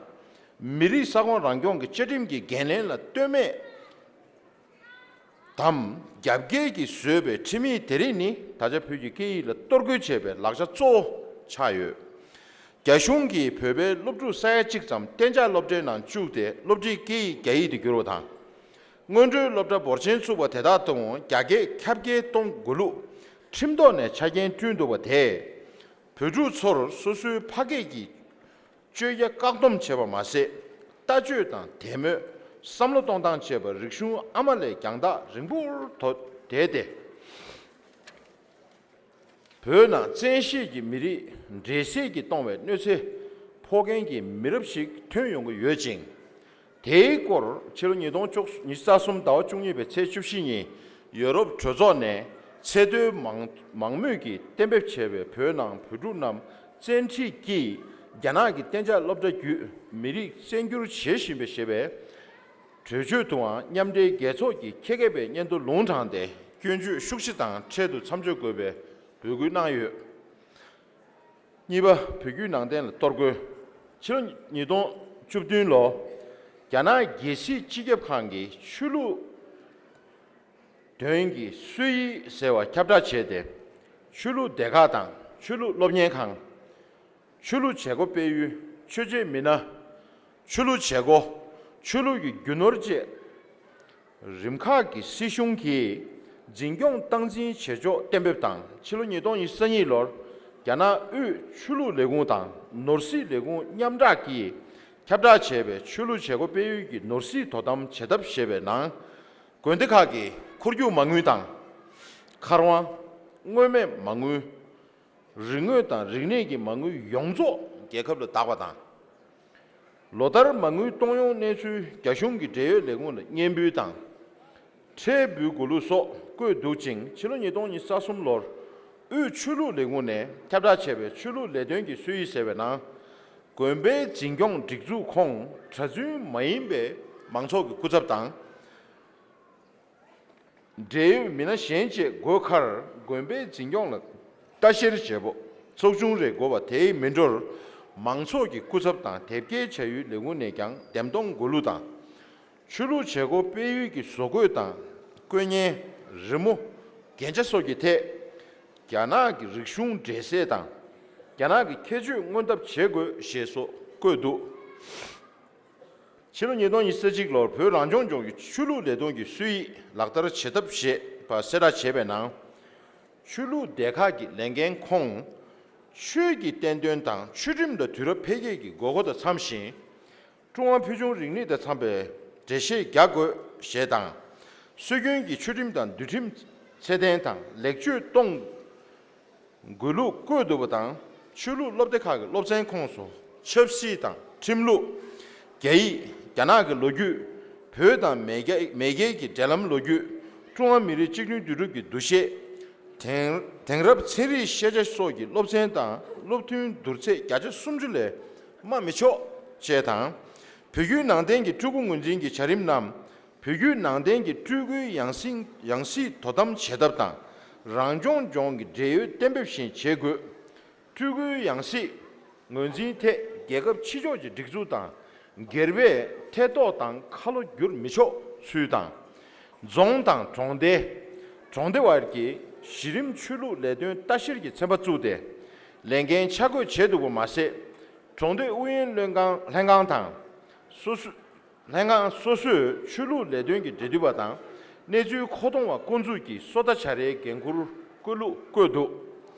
མི་རིགས་ས་ཁོངས་རང་སྐྱོང་གི་བཅའ་ཁྲིམས་ཀྱི་འགན་ལེན་ལ་ལྟོས་མེད་དམ་རྒྱབ་འགལ་གྱིས་བཟོས་པའི་ཁྲིམས་ཡིག་དེ་རིགས་ནི། ད་ཆ་བོད་ཀྱི་སྐད་ཡིག་ལ་གཏོར་རྒོལ་བྱས་པའི་ལག་ཆ་གཙོ་བོ་ཆགས་ཡོད། རྒྱ་གཞུང་གིས་བོད་པའི་སློབ་ཕྲུག་ས་ཡ་གཅིག་ཙམ་གཏན་འཇགས་སློབ་གྲྭའི་ནང་བཅུག་སྟེ། སློབ་ཁྲིད་སྐད་ཡིག་རྒྱ་ཡིག་ཏུ་བསྒྱུར་བ་དང་། སྔོན་འགྲོའི་སློབ་གྲྭ་འབོར་ཆེན་བཙུགས་པ་དེ་དག་ཏུའང་རྒྱ་སྐད་ཁྱབ་སྐྱེད་གཏོང་དགོས་ལུགས་ཁྲིམས་ཐོག་ནས་ཆ་རྐྱེན་བསྐྲུན་འདུག་པ་དེས། བོད་ཕྲུག་ཚོར་སོ་སོའི་ཕ་སྐད་ཀྱི་སྤྱོད་རྒྱ་བཀག་སྡོམ་བྱས་པ་མ་ཟད། ལྟ་སྤྱོད་དང་དད་མོས། བསམ་བློ་གཏོང་སྟངས་བཅས་པ་རིག་གཞུང་ཨ་མ་ལས་རྒྱང་ཐག་རིང་པོར་དོ་བསྡད་དེ། བོད་ནང་བཙན་ཤེད་ཀྱིས་མི་རིགས་འདྲེས་སྲེས་ཀྱིས་གཏོང་བའི་གནོད་འཚེ་ཕོག་མཁན་གྱི་མི་རབས་ཤིག་ཐོན་ཡོང་གི་ཡོད་ཅིང་། དེའི་སྐོར་ཕྱི་ལོ་ཉིས་སྟོང་ཉི་ཤུ་རྩ་གསུམ་ཟླ་བ་བཅུ་གཉིས་པའི་ཚེས་བཅུ་བཞི་ཉིན། ཡོ་རོབ་གྲོས་ཚོགས་ནས་ཚད་མཐོའི་མང་མང་མོས་ཀྱིས་གཏན་འབེབས་བྱས་པའི་བོད་ནང་བོད་ཕྲུག་རྣམས་བཙན་ཁྲིད་ཀྱིས་རྒྱ་ནག་གི་གཏན་འཇགས་སློབ་གྲྭ་བརྒྱུད་མི་རིགས་བཙན་བསྒྱུར་བྱེད་བཞིན་པ་ཞེས་པའི་གྲོས་ཆོད་དུའང་མཉམ་འབྲེལ་རྒྱལ་ཚོགས་ཀྱི་ཁྱེད་མཁས་པའི་སྙན་ཐོ་ལུང་དྲངས་ཏེ། སྐྱོན་བརྗོད་ཤུགས་ཆེ་དང་འཕྲལ་དུ་མཚམས་འཇོག་དགོས་པའི་འབོད་སྐུལ་གནང་ཡོད། གཉིས་པ། བོད་བརྒྱུད་ནང་བསྟན་ལ་གཏོར་རྒོལ། ཕྱི་ལོ་ཉིས་སྟོང་བཅུ་བདུན་ལོ། རྒྱ་ནག་རྒྱལ་སྲིད་སྤྱི་ཁྱབ་ཁང་གིས་ཆོས་ལུགས་དོན་གྱི་སྲོལ་ཡིག་ཟེར་བ་ཁྱབ་བསྒྲགས་བྱས་ཏེ། ཆོས་ལུགས་སྡེ་ཁག་དང་ཆོས་ལུགས་སློབ་གཉེར་ཁང་། ཆོས་ལུགས་བྱེད་སྒོ་སྤེལ་ཡུལ། ཆོས་བྱེད་མི་སྣ། ཆོས་ལུགས་བྱེད་སྒོ། ཆོས་ལུགས་ཀྱི་རྒྱུ་ནོར་བཅས། རིམ་ཁག་གི་སྲིད་གཞུང་གིས་འཛིན་སྐྱོང་སྟངས་འཛིན་བྱེད་ཕྱོགས་གཏན་འབེབས་དང་། ཕྱི་ལོ་ཉིས་སྟོང་ཉི་ཤུ་རྩ་གཉིས་ལོར་རྒྱ་ནག་དབུས་ཆོས་ལུགས་ལས་ཁུངས་དང་ནོར་སྲིད་ལས་ཁུངས་མཉམ་དྲག་གིས་ཁྱབ་བསྒྲགས་བྱས་པའི་ཆོས་ལུགས་བྱེད་སྒོ་སྤེལ་ཡུལ་གྱི་ནོར་སྲིད་དོ་དམ་བྱེད་ཐབས་ཞེས་པའི་ནང་། དགོན་སྡེ་ཁག་གི་འཁོར་རྒྱུག་མ་དངུལ་དང་། མཁར་དབང་། མངོན་མེད་མ་དངུལ། རིག་དངོས་དང་རིག་གནས་ཀྱི་མ་དངུལ་ཡོངས་རྫོགས་རྒྱལ་ཁབ་ལ་བདག་པ་དང་། ལོ་ལྟར་མ་དངུལ་གཏོང་ཡོང་གནས་ཚུལ་རྒྱ་གཞུང་གི་འབྲེལ་ཡོད་ལས་ཁུངས་ལ་སྙན་འབུལ་དང་། ཁྲལ་འབུལ་དགོས་ལུགས་སོགས་བཀོད་འདུག་ཅིང་། ཕྱི་ལོ་ཉིས་སྟོང་ཉི་ཤུ་རྩ་གསུམ་ལོར་དབུས་ཆོས་ལུགས་ལས་ཁུངས་ནས་ཁྱབ་བསྒྲགས་བྱས་པའི་ཆོས་ལུགས་ལས་དོན་གྱི་སྲོལ་ཡིག་ཟེར་བའི་ནང་། དགོན་པའི་འཛིན་སྐྱོང་སྒྲིག་འཛུགས་ཁོངས་གྲྭ་བཙུན་མ་ཡིན་པའི་མང་ཚོགས་ཀྱི་སྐུ་ཚབ་དང་། འབྲེལ་ཡོད་མི་སྣ་གཞན་བཅས་དགོས་ཁར། དགོན་པའི་འཛིན་སྐྱོང་ལ་ལྟ་བཤེར་བྱེད་པོ་ཚོགས་ཆུང་རེ་དགོས་པ་དེའི་མི་འགྲོར། མང་ཚོགས་ཀྱི་སྐུ་ཚབ་དང་དེབ་སྐྱེལ་བྱ་ཡུལ་ལས་ཁུངས་ནས་ཀྱང་འདེམས་གཏོང་དགོས་ལུགས་དང་། ཆོས་ལུགས་བྱེད་སྒོ་སྤེལ་ཡུལ་གྱི་བཟོ་བཀོད་དང་། བཀོད་རྙིང་། རི་མོ། རྒྱན་ཆ་སོགས་ཀྱི་ཐད། རྒྱ་ནག་གི་རིག་གཞུང་འདྲེས་སྲེས་དང་། རྒྱ་ནག་གི་ཁྱད་ཆོས་མངོན་ཐབས་བྱེད་དགོས་ཞེས་སོགས་བཀོད་འདུག། ཕྱི་ལོ་ཉིས་སྟོང་ཉི་ཤུ་རྩ་གཅིག་ལོར་བོད་རང་སྐྱོང་ལྗོངས་ཀྱི་ཆོས་ལུགས་ལས་དོན་གྱི་སྲོལ་ཡིག་ལག་བསྟར་བྱེད་ཐབས་ཞེས་པ་གསལ་བསྒྲགས་བྱས་པའི་ནང་། ཆོས་ལུགས་སྡེ་ཁག་གི་ལས་འགན་ཁོངས། ཆོས་ཀྱི་བསྟན་དོན་དང་ཆོས་ཁྲིམས་དང་དུས་རབས་འཕེལ་རྒྱས་ཀྱི་དགོས་མཁོ་དང་འཚམ་ཞིང་། ཀྲུང་ཧྭ་ཕུལ་བྱུང་རིག་གནས་དང་འཚམ་པའི་འགྲེལ་བཤད་རྒྱག་དགོས་ཞེས་དང་། སྲོལ་རྒྱུན་གྱི་ཆོས་ཁྲིམས་དང་འདུལ་ཁྲིམས་ཚད་ལྡན་དང་ལེགས་བཅོས་གཏོང་དགོས་ལུགས་བཀོད་འདུག་པ་དང་། ཆོས་ལུགས་སློབ་སྡེ་ཁག་གི་སློབ་ཚན་ཁོངས་སུ་ཆབ་སྲིད་དང་ཁྲིམས་ལུགས། རྒྱ་ཡིག་རྒྱ་ནག་གི་ལོ་རྒྱུས། བོད་དང་མེས་རྒྱལ་མེས་རྒྱལ་གྱི་འབྲེལ་ལམ་ལོ་རྒྱུས། ཀྲུང་ཧྭ་མི་རིགས་གཅིག་མཐུན་འདུས་གྲུབ་ཀྱི་འདུ་ཤེས། དེང་དེང་རབས་ཚན་རིག་ཤེས་བྱ་སོགས་ཀྱི་སློབ་ཚན་དང་སློབ་ཐུན་བསྡུར་ཚད་བརྒྱ་ཆ་སུམ་ཅུ་ལས་མ་མི་ཆོག་ཅེས་དང་། བོད་བརྒྱུད་ནང་བསྟན་གྱི་སྤྲུལ་སྐུ་ངོས་འཛིན་གྱི་བྱ་རིམ་རྣམས་བོད་བརྒྱུད་ནང་བསྟན་གྱི་སྤྲུལ་སྐུའི་ཡང་སྲིད་ཡང་སྲིད་དོ་དམ་བྱེད་ཐབས་དང་། རང་སྐྱོང་ལྗོངས་ཀྱི་འབྲེལ་ཡོད་གཏན་འབེབས་བཞིན་བྱེད་དགོས། སྤྲུལ་སྐུའི་ཡང་སྲིད་ངོས་འཛིན་ཐད་རྒྱལ་ཁབ་ཕྱི་ཕྱོགས་ཀྱི་སྒྲིག་འཛུགས་དང་སྒེར་པས་ཐེ་གཏོགས་དང་ཁ་ལོ་བསྒྱུར་མི་ཆོག་ཚུལ་དང་། རྫོང་དང་གྲོང་སྡེ། གྲོང་སྡེ་བར་གྱི་གཞི་རིམ་ཆོས་ལུགས་ལས་དོན་ལྟ་བཤེར་གྱི་ཚན་པ་བཙུགས་ཏེ། ལས་འགན་ཆ་བགོས་བྱས་འདུག་པ་མ་ཟད། གྲོང་སྡེ་ཨུ་ཡོན་ལྷན་ཁང་ལྷན་ཁང་དང་། སོ་སོ། ལྷན་ཁང་སོ་སོས་ཆོས་ལུགས་ལས་དོན་གྱི་འབྲེལ་མཐུད་པ་དང་། གནས་ཚུལ་མཁོ་གཏོང་བ་བསྐོ་འཛུགས་ཀྱི་སོ་ལྟ་བྱ་རའི་འགན་འཁུར་བཀོད་ལུགས་བཀོད་འདུག་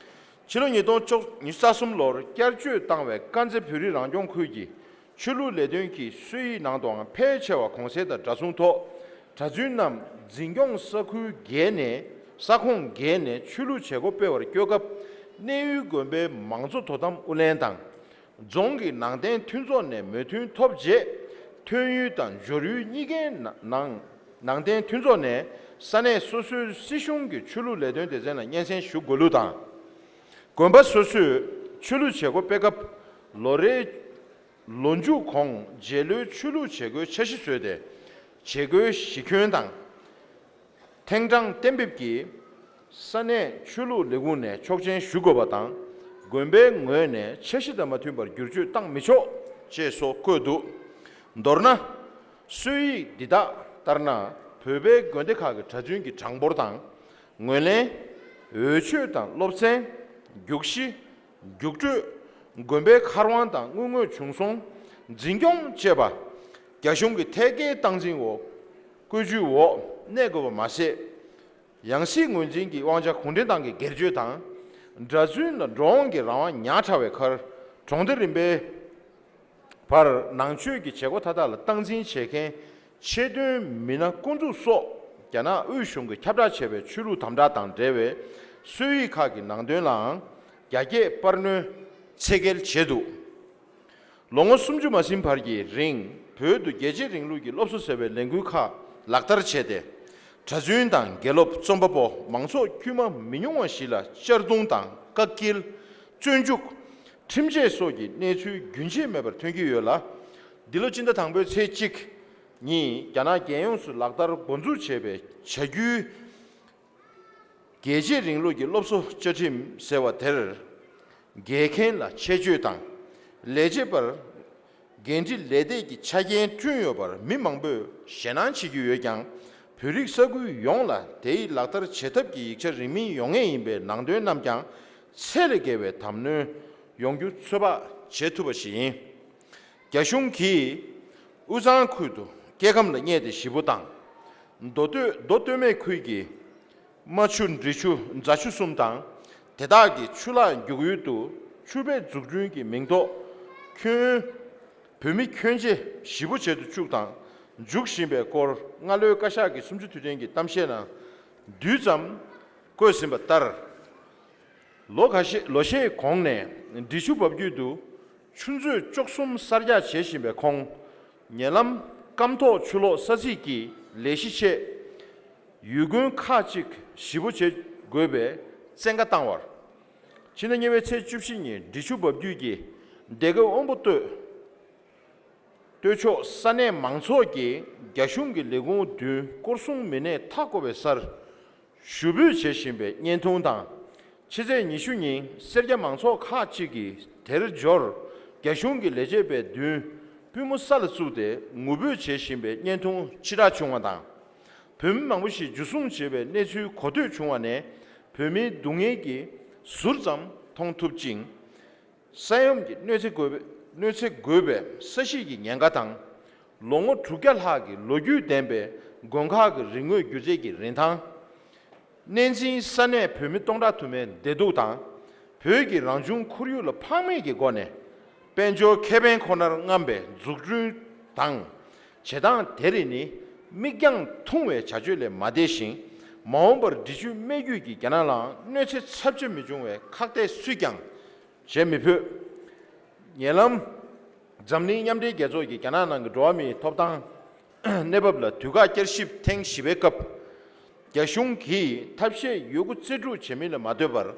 ཕྱི་ལོ་ཉིས་སྟོང་ཉི་ཤུ་རྩ་གསུམ་ལོར་བསྐྱར་བཅོས་བཏང་བའི་དཀར་མཛེས་བོད་རིགས་རང་སྐྱོང་ཁུལ་གྱི་ཆོས་ལུགས་ལས་དོན་གྱི་སྲོལ་ཡིག་ནང་དུའང་ཕལ་ཆེ་བ་གོང་གསལ་དང་འདྲ་མཚུངས་ཐོག་གྲྭ་བཙུན་རྣམས་འཛིན་སྐྱོང་ས་ཁུལ་བརྒལ་ནས། ས་ཁོངས་བརྒལ་ནས་ཆོས་ལུགས་བྱེད་སྒོ་སྤེལ་བར་བསྐྱོད་སྐབས། གནས་ཡུལ་དགོན་པའི་མང་གཙོ་དོ་དམ་ཨུ་ལྷན་དང་། རྫོང་གི་ནང་བསྟན་མཐུན་ཚོགས་ནས་མོས་མཐུན་ཐོབ་རྗེས། ཐོན་ཡུལ་དང་འབྱོར་ཡུལ་གཉིས་ཀའི་ནང་། ནང་བསྟན་མཐུན་ཚོགས་ནས་ས་གནས་སོ་སོའི་སྲིད་གཞུང་གི་ཆོས་ལུགས་ལས་དོན་སྡེ་ཚན་ལ་སྙན་སེང་ཞུ་དགོས་ལུགས་དང་། དགོན་པ་སོ་སོས་ཆོས་ལུགས་བྱེད་སྒོ་སྤེལ་སྐབས། ལོ་རེའི་ལོ་མཇུག་གོང་རྗེས་ལོའི་ཆོས་ལུགས་བྱེད་སྒོའི་འཆར་གཞི་བཟོས་ཏེ། བྱེད་སྒོའི་གཞི་ཁྱོན་དང་། ཐེངས་གྲངས་གཏན་འབེབས་ཀྱིས། ས་གནས་ཆོས་ལུགས་ལས་ཁུངས་ནས་ཆོག་མཆན་ཞུ་དགོས་པ་དང་། དགོན་པའི་ངོས་ནས་འཆར་གཞི་དང་མ་མཐུན་པར་བསྒྱུར་བཅོས་བཏང་མི་ཆོག་ཅེས་སོགས་བཀོད་འདུག་མདོར་ན། སྲོལ་ཡིག་འདི་དག་ལྟར་ན། བོད་པའི་དགོན་སྡེ་ཁག་གི་གྲྭ་བཙུན་གྱི་གྲངས་འབོར་དང་། ངོས་ལེན། འོས་ཆོས་དང་སློབ་ཚན། རྒྱུགས་གཞི། རྒྱུགས་སྤྲོད། དགོན་པའི་མཁར་དབང་དང་དངུལ་དངོས་བྱུང་སོང་། འཛིན་སྐྱོང་བཅས་པ། རྒྱ་གཞུང་གི་ཐད་ཀའི་སྟངས་འཛིན་འོག་བཀོད་ཇུས་འོག་གནས་དགོས་པ་མ་ཟད། ཡང་སྲིད་ངོས་འཛིན་གྱི་དབང་ཆ་གུང་ཁྲན་ཏང་གིས་སྒེར་གཅོད་དང་། གྲྭ་བཙུན་ལ་འགྲོ་འོང་གི་རང་དབང་ཉག་ཕྲ་བའི་ཁར། གྲོང་སྡེ་རིམ་པའི་བར་ནང་ཆོས་ཀྱི་བྱེད་སྒོ་མཐའ་དག་ལ་སྟངས་འཛིན་བྱེད་མཁན་ཆེད་དོན་མི་སྣ་བསྐོ་འཛུགས་སོགས། རྒྱ་ནག་དབུས་གཞུང་གིས་ཁྱབ་བསྒྲགས་བྱས་པའི་ཆོས་ལུགས་དམ་དྲག་དང་འབྲེལ་བའི་སྲོལ་ཡིག་ཁག་གི་ནང་དོན་ལའང་རྒྱ་སྐྱེད་སྤར་སྣོན་ཚད་བརྒལ་བྱས་འདུག་ལོ་ངོ་སུམ་ཅུ་མ་ཟིན་བར་གྱི་རིང་། བོད་དུ་རྒྱལ་གཅེས་རིང་ལུགས་ཀྱི་སློབ་གསོ་ཟེར་བའི་ལས་འགུལ་ཁག་ལག་བསྟར་བྱས་ཏེ། གྲྭ་བཙུན་དང་དགེ་སློབ། རྩོམ་པ་པོ། མང་ཚོགས་དཀྱུས་མ་མི་ཉུང་བ་ཞིག་ལ་གཅར་རྡུང་དང་བཀག་སྐྱིལ། བཙོན་འཇུག་ཁྲིམས་ཆད་སོགས་ཀྱི་གནས་ཚུལ་རྒྱུན་ཆད་མེད་པར་ཐོན་གྱི་ཡོད་ལ། འདི་ལོ་སྤྱི་ཟླ་དང་པོའི་ཚེས་གཅིག་ཉིན་རྒྱ་ནག་རྒྱལ་ཡོངས་སུ་ལག་བསྟར་འགོ་འཛུགས་བྱས་པའི་བྱ་རྒྱུད། རྒྱལ་གཅེས་རིང་ལུགས་ཀྱི་སློབ་གསོ་བཅའ་ཁྲིམས་ཟེར་བ་དེར། འགལ་མཁན་ལ་ཆད་གཅོད་དང་། ལས་བྱེད་པར་འགན་འཁྲི་ལས་སྟེགས་ཀྱི་ཆ་རྐྱེན་བསྐྲུན་ཡོད་པར་མི་མང་པོས་ཞེད་སྣང་བྱེད་ཀྱི་ཡོད་ཀྱང་། བོད་རིགས་ས་ཁུལ་ཡོངས་ལ་དེའི་ལག་བསྟར་བྱེད་ཐབས་ཀྱི་ཡིག་ཆ་རིང་མིན་ཡོང་ངེས་ཡིན་པའི་ནང་དོན་རྣམས་ཀྱང་ཚད་ལས་བརྒལ་བའི་དམ་གནོན་ཡོང་རྒྱུ་ཚོད་དཔག་བྱེད་ཐུབ་པ་ཞིག་ཡིན། རྒྱ་གཞུང་གིས་དབུས་གཙང་ཁུལ་དུ་སྐྱེ་ཁམས་ལ་བསྙད་དེ་ཞི་བོ་དང་། མདོ་སྟོད། མདོ་སྟོད་སྨད་ཁུལ་གྱི་རྨ་ཆུ། འབྲི་ཆུ། རྫ་ཆུ་གསུམ་དང་། དེ་དག་གི་ཆུ་ལག་རྒྱུག་ཡུལ་དུ་ཆུ་བེད་འཛུགས་སྐྲུན་གྱི་མིང་ཐོག་ཁྱོན། བོད་མི་ཁྱོན་ཆེ་ཞི་བོ་བྱེད་དུ་བཅུག་དང་འཇུག་བཞིན་པའི་སྐོར། སྔ་ལོའི་བཀའ་ཤག་གི་སུམ་ཅུ་དུས་དྲན་གྱི་གཏམ་བཤད་ནང་དུས་ཙམ་བཀོད་ཟིན་པ་ལྟར། ལོ་ཁ་ཤས། ལོ་ཤས་གོང་ནས་འབྲི་ཆུ་འབབ་རྒྱུད་དུ་ཆུ་མཛོད་བཅུ་གསུམ་གསར་རྒྱག་བྱེད་བཞིན་པའི་ཁོངས། ཉེ་ལམ་སྐམ་ཐོག་ཆུ་གློག་ས་ཚིགས་ཀྱི་ལས་གཞི་ཆེད། ཡུལ་དགོན་ཁག་ཅིག་ཞི་བོ་བྱེད་དགོས་པའི་བཙན་བཀའ་བཏང་བར། ཕྱི་ཟླ་གཉིས་པའི་ཚེས་བཅུ་བཞི་ཉིན་འབྲི་ཆུ་འབབ་རྒྱུད་ཀྱི་སྡེ་ཁག་དབོན་པོ་སྟོད། སྟོད་ཕྱོགས་ས་གནས་མང་ཚོགས་ཀྱིས་རྒྱ་གཞུང་གི་ལས་ཁུངས་མདུན་སྐོར་སྲུང་མི་སྣས་མཐའ་བསྐོར་བའི་སར་ཞུ་འབོད་བྱེད་བཞིན་པའི་བརྙན་ཐུང་དང་། ཕྱི་ཚེས་ཉི་ཤུ་ཉིན་སེར་སྐྱ་མང་ཚོགས་ཁག་ཅིག་གིས་དལ་འབྱོར་རྒྱ་གཞུང་གི་ལས་བྱེད་པའི་མདུན་པུས་མོ་ས་ལ་བཙུགས་ཏེ་ངུ་འབོད་བྱེད་བཞིན་པའི་བརྙན་ཐུང་ཕྱིར་བསྒྲགས་བྱུང་བ་དང་། བོད་མི་མང་པོ་ཞིག་འཇུ་བཟུང་བྱས་པའི་གནས་ཚུལ་གོ་ཐོས་བྱུང་བ་ནས། བོད་མིའི་སྡུག་བསྔལ་གྱི་ཟུར་ཙམ་མཐོང་ཐུབ་ཅིང་། ས་ཡོམ་གྱི་གནོད་འཚེ་དགོས་པའི། གནོད་འཚེ་དགོས་པའི་ས་གཤིས་ཀྱི་ཉེན་ཁ་དང་། ལོ་ངོ་དྲུག་བརྒྱ་ལྷག་གི་ལོ་རྒྱུས་ལྡན་པའི་དགོན་ཁག་གི་རིག་དངོས་སྒྱུ་རྩལ་གྱི་རིན་ཐང་། གནས་འཛིན་ས་གནས་བོད་མི་སྟོང་ཕྲག་དུ་མའི་བདེ་སྡུག་དང་། བོད་ཀྱི་རང་བྱུང་ཁོར་ཡུག་ལ་ཕངས་མེད་ཀྱི་སྒོ་ནས་དཔལ་འབྱོར་ཁེ་ཕན་ཁོ་ནར་རྔམ་པའི་འཛུགས་སྐྲུན་དང་། བྱེད་སྟངས་དེ་རིགས་ནི་མིག་རྒྱང་ཐུང་བའི་བྱ་སྤྱོད་ལས་མ་འདས་ཤིང་། མ་འོངས་པར་འབྲི་ཆུའི་སྨད་རྒྱུད་ཀྱི་རྒྱ་ནག་ལའང་གནོད་འཚེ་ཚབས་ཆེ་མི་འབྱུང་བའི་ཁག་ཐེག་སུས་ཀྱང་བྱེད་མི་ཕོད། ཉེ་ལམ་འཛམ་གླིང་མཉམ་འབྲེལ་རྒྱལ་ཚོགས་ཀྱིས་རྒྱ་ནག་ནང་གི་འགྲོ་བ་མིའི་ཐོབ་ཐང་གནས་བབ་ལ་དུས་བཀག་བསྐྱར་ཞིབ་ཐེངས་བཞི་པའི་སྐབས། རྒྱ་གཞུང་གིས་ཐབས་ཤེས་ཡོད་རྒུ་རྩལ་སྤྲུགས་བྱེད་མིན་ལ་མ་ལྟོས་པར།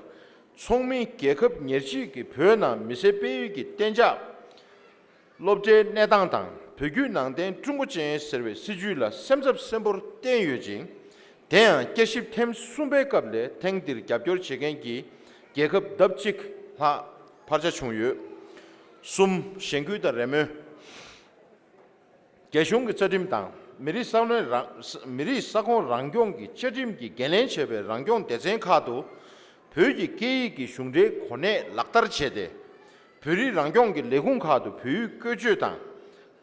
ཚོགས་མི་རྒྱལ་ཁབ་ཉེར་གཅིག་གིས་བོད་ནང་མི་སེར་སྤེལ་ཡུལ་གྱི་གཏན་འཇགས་སློབ་གྲྭའི་གནས་སྟངས་དང་ བོད་བརྒྱུད་ནང་བསྟན་ཀྲུང་གོ་ཅན་ཟེར་བའི་སྲིད་ཇུས་ལ་སེམས་འཚབ་སེམས་པོར་བརྟེན་ཡོད་ཅིང་། དེ་ཡང་བསྐྱར་ཞིབ་ཐེངས་གསུམ་པའི་སྐབས་ལས་ཐེངས་འདིར་རྒྱབ་སྐྱོར་བྱེད་མཁན་གྱི་རྒྱལ་ཁབ་ལྡབ་གཅིག་ལྷག་འཕར་ཆ་བྱུང་ཡོད། གསུམ། གཞེན་སྐུལ་དང་རེ་སྨོན། རྒྱ་གཞུང་གི་རྩ་ཁྲིམས་དང་མི་རིགས་ས་གནས་རང་། མི་རིགས་ས་ཁོངས་རང་སྐྱོང་གི་བཅའ་ཁྲིམས་ཀྱིས་འགན་ལེན་བྱས་པའི་རང་སྐྱོང་སྡེ་ཚན་ཁག་ཏུ་བོད་ཀྱི་སྐད་ཡིག་གི་གཞུང་འབྲེལ་གོ་གནས་ལག་བསྟར་བྱས་ཏེ། བོད་རིགས་རང་སྐྱོང་གི་ལས་ཁུངས་ཁག་ཏུ་བོད་ཡིག་བཀོལ་སྤྱོད་དང་།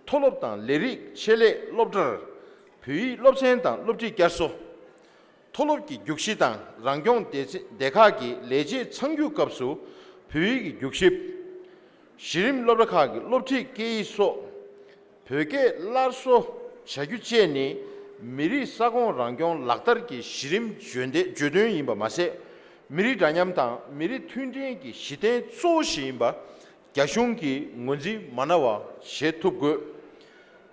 མཐོ་སློབ་དང་ལས་རིགས་ཆེད་ལས་སློབ་གྲྭར་བོད་ཡིག་སློབ་ཚན་དང་སློབ་ཁྲིད་བསྐྱར་གསོ། མཐོ་སློབ་ཀྱི་རྒྱུགས་གཞི་དང་རང་སྐྱོང་སྡེ་ཚན། སྡེ་ཁག་གི་ལས་བྱེད་ཚང་རྒྱུག་སྐབས་སུ་བོད་ཡིག་གི་རྒྱུགས་ཞིབ། གཞི་རིམ་སློབ་གྲྭ་ཁག་གི་སློབ་ཁྲིད་སྐད་ཡིག་སོགས་བོད་སྐད་སླར་གསོ་བྱ་རྒྱུ་བཅས་ནི་མི་རིགས་ས་ཁོངས་རང་སྐྱོང་ལག་བསྟར་གྱི་གཞི་རིམ་བརྗོད་འདེ། བརྗོད་དོན་ཡིན་པ་མ་ཟད། མི་རིགས་འདྲ་མཉམ་དང་མི་རིགས་མཐུན་སྒྲིལ་གྱི་གཞི་རྟེན་གཙོ་བོ་ཞིག་ཡིན་པ་རྒྱ་གཞུང་གིས་ངོས་འཛིན་མ་གནང་བ་བྱེད་ཐུབ་དགོས།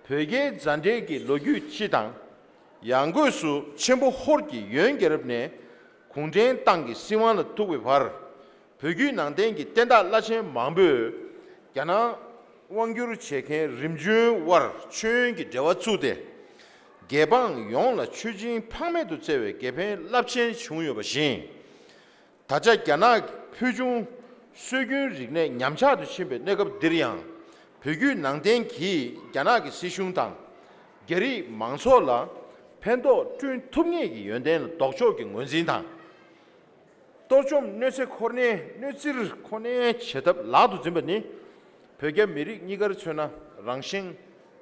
བོད་རྒྱའི་མཛའ་འབྲེལ་གྱི་ལོ་རྒྱུས་སྤྱི་དང་། ཡང་སྒོས་སུ་ཆེན་པོ་ཧོར་གྱིས་ཡོན་རྒྱལ་རབས་ནས་གུང་ཁྲན་ཏང་གི་སྲིད་དབང་ལ་ཐུག་པའི་བར། བོད་བརྒྱུད་ནང་བསྟན་གྱི་བསྟན་བདག་བླ་ཆེན་མང་པོས་རྒྱ་ནག་དབང་བསྒྱུར་བྱེད་མཁན་རིམ་བྱོན་དབར་མཆོད་ཡོན་གྱི་འབྲེལ་བ་བཙུགས་ཏེ། རྒྱལ་འབངས་ཡོངས་ལ་མཆོད་སྦྱིན་ཕངས་མེད་དུ་བསྩལ་བའི་དགེ་ཕན་རླབས་ཆེན་བྱུང་ཡོད་པ་བཞིན། ད་ཆ་རྒྱ་ནག་ཕུལ་བྱུང་སྲོལ་རྒྱུན་རིག་གནས་ཉམས་ཆག་ཏུ་ཕྱིན་པའི་གནས་སྐབས་འདིར་ཡང་། བོད་བརྒྱུད་ནང་བསྟན་གྱིས་རྒྱ་ནག་གི་སྲིད་གཞུང་དང་། རྒྱ་རིགས་མང་ཚོགས་ལ་ཕན་ཐོགས་བསྐྲུན་ཐུབ་ངེས་ཀྱི་ཡོན་ཏན་ལ་ལྡོག་ཕྱོགས་ཀྱི་ངོས་འཛིན་དང་། གཏོར་བཅོམ་གནོད་འཚེ་ཁོ་ནའི། གནོད་འཚེ་ཁོ་ནའི་བྱེད་ཐབས་ལག་ཏུ་འཛིན་པ་ནི། བོད་རྒྱ་མི་རིགས་གཉིས་ཀར་མཚོན་ན་རང་གཞན་